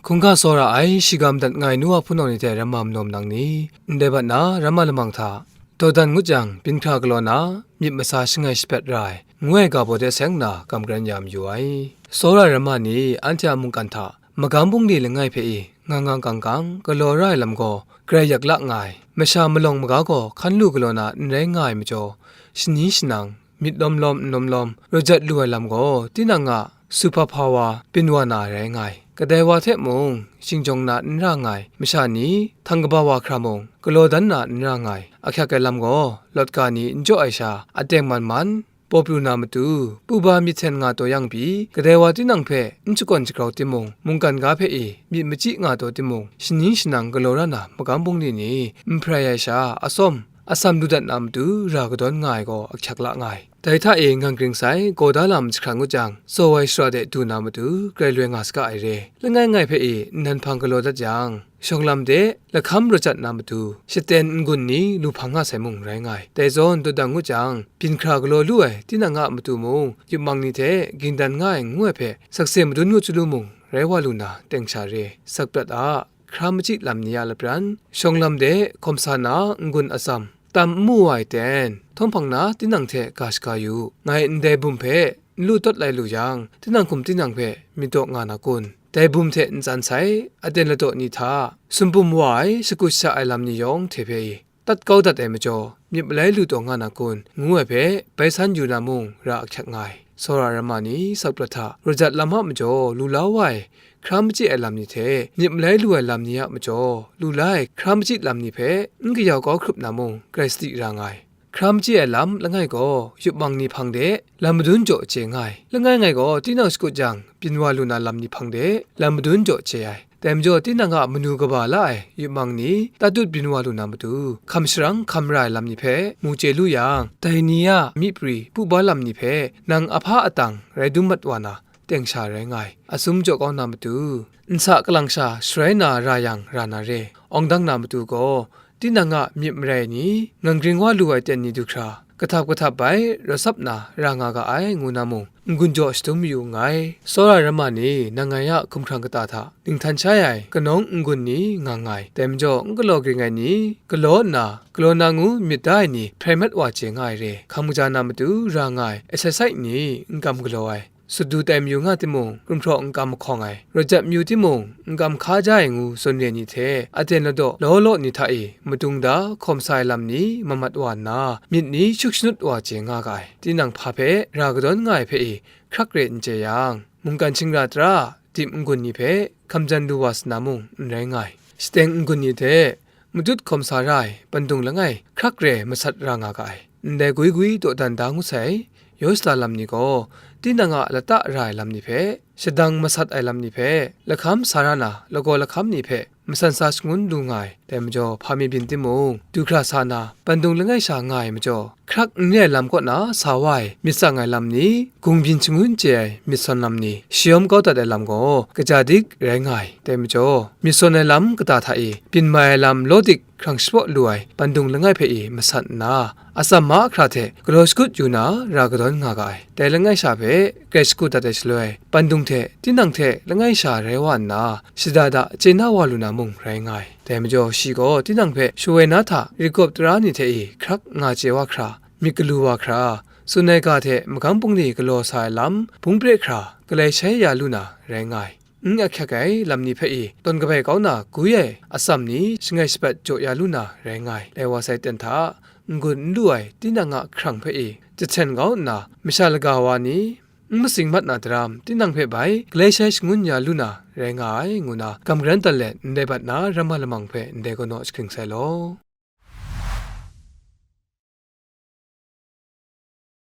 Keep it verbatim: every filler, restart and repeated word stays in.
Hkungga tsawra ai, shigam dat nga ai nu wa hpunau ni hte ramma malawm nang ni, ndai bat na ramma lamang hta, dawdan ngut jang, byin hkra galaw na, myit masa shangai shapyat ra ai, ngu ai ga baw de seng nna, kam garan ya mayu ai. Tsawra ai ramma ni, anhte a mungkan hta, magam bungli langai hpe i, ngang ngang kang kang, galaw ra ai lam gaw, grai yak la nga ai. Masha malawng maga gaw, hkan lu galaw na n rai nga ai majaw, shani shanang, myit lawm lawm n lawm lawm, raw jat lu ai lam gaw, tinang a superpower byin wa na rai nga ai. Kadai wa hte mung, shingjawng na n ra nga ai, masha ni, htang kaba wa hkra mung, galaw dan na n ra nga ai, ahkyak ai lam gaw, lawt ga ni n jaw ai sha, ateng man man, paw pru na matu, puba myit hten nga taw yang pyi, kadai wa tinang hpe n shakawn shagrau timung, mungkan ga hpe e myit machyi nga taw timung, shani shanang galaw ra na magam bungli ni, n hparai ai sha, atsawm, atsam lu dat na matu ra kadawn nga ai gaw ahkyak la nga ai. Dai hta e ngang gring sai, gaw da lam jahkran ngut jang, tsaw ai shara de du na matu, grai loi nga saga ai re. Langai ngai hpe e nnan hpang galaw dat jang, shawng lam de lahkam raw jat na matu, shaten n-gun ni lu hpang nga sai mung rai nga ai. Dai zawn dawdan ngut jang, byin hkra galaw lu ai tinang a matu mung, yupmang ni hte gindan nga ai ngu ai hpe, sakse madun ngut chyalu mung rai wa lu na teng sha re, sak prat a, hkra machyi lam ni a lapran, shawng lam de hkawm sa na n-gun atsam, tam n mu wa ai ten, htawm hpang na tinang hte ga shaga yu u. Ngai ndai bum hpe n lu tawt lai lu yang, tinang hkum tinang hpe myit daw nga na kun? Dai bum hte ntsan sai, aten ladaw ni hta, sumpum wa ai, shakut sha ai lam ni yawng hte hpe i, tat kau dat ai majaw, myit malai lu taw nga na kun? Ngu ai hpe, bai san yu na mung ra ahkyak nga ai. Tsawra ai ramma ni, sak prat hta, raw jat lam a majaw, lu la wa ai, hkra machyi ai lam ni hte, myit malai lu ai lam ni a majaw, lu la ai hkra machyi lam ni hpe, n kayau kau hkrup na mung, grai sadi ra nga ai. Hkra machyi ai lam langai gaw, yupmang ni hpang de, lam madun jaw chye nga ai. Langai ngai gaw, tinang shakut jang, byin wa lu na lam ni hpang de, lam madun jaw chye ai. Dai majaw, tinang a manu kaba la ai yupmang ni, tatut byin wa lu na matu, hkam sharang hkam ra ai lam ni hpe mu chye lu yang, dai ni a myi pri puba lam ni hpe, nang ahpa atang rai dum mat wa na, teng sha rai nga ai. Asum jaw kau na matu, nsa kalang sha sharai na ra yang ra na re, awng dang na matu gaw, tinang a myit marai ni, ngang gring wa lu ai ten ni du hkra, kahtap kahtap bai rawsap na ra nga ga ai, ngu na mung, n-gun jaw shadum mayu nngai. Tsawra ai ramma ni, nang ngai a hkumhkrang kata hta, ninghtan shai ai kanawng n-gun ni nga nngai. Dai majaw, n galaw ging ai ni, galaw nna, galaw na ngu myit da ai ni, hprai mat wa chye nga ai re, hkam kaja na matu ra nga ai, asai sai ni, n kam galaw ai, sut du tai mayu nga timung, hkrunhpraw n kam mahkawng ai, raw jat mayu timung, n kam hka ja ai ngu zawn re ni hte, aten ladaw law law ni hta e, madung da hkawm sa ai lam ni mamat wa nna, myit ni shuk shanut wa chye nga ga ai. Tinang hpa hpe ra kadawn nga ai hpe e, hkrak re n chye yang, mungkan shingra tara, dip n-gun ni hpe, hkam jan lu wa sa na mung n rai nga ai. Shateng n-gun ni hte, matut hkawm sa ra ai, pandung langai, hkrak re masat ra nga ga ai. Ndai gwi gwi dawdan da ngut sai, yaw sala lam ni gaw, tinang a lata ra ai lam ni hpe, shadang masat ai lam ni hpe, lahkam sa ra na, lagaw lahkam ni hpe, masan sa shangun lu nga ai. Dai majaw, hpa mi byin timung, du hkra sa na, pandung langai sha nga ai majaw, hkrak n re ai lam kaw na sa wa ai, myit tsang ai lam ni, gung byin shangun chye ai, myit sawn lam ni, shayawm kau dat ai lam gaw, kaja dik rai nga ai. Dai majaw, myit sawn ai lam kata hta e, byin mai ai lam law dik hkrang shapraw lu ai, pandung langai hpe e masat nna, atsam mahkra hte galaw shakut yu na ra kadawn nga ga ai. Dai langai sha hpe grai shakut dat ai shaloi, pandung hte tinang hte langai sha rai wa nna, shada da chye na wa lu na mung rai nga ai. Dai majaw, shi gaw tinang hpe shawoi na hta rigawp tara ni hte e hkrak nga chye wa hkra, myit galu wa hkra, tsun ai ga hte magam bungli galaw sa ai lam bung pre hkra, galai shai ya lu na rai nga ai. N ahkyak ai lam ni hpe e, tawn kabai kau na gwi ai atsam ni shangai shabat jaw ya lu na rai nga ai. Lai wa sai ten hta, n-gun n lu ai tinang a hkrang hpe e, jahten kau nna, masha laga wa ni, n matsing mat na daram, tinang hpe bai galai shai shangun ya lu na rai nga ai, ngu na, kam garan dan let ndai bat na ramma lamang hpe ndai kau naw jahkring sai law.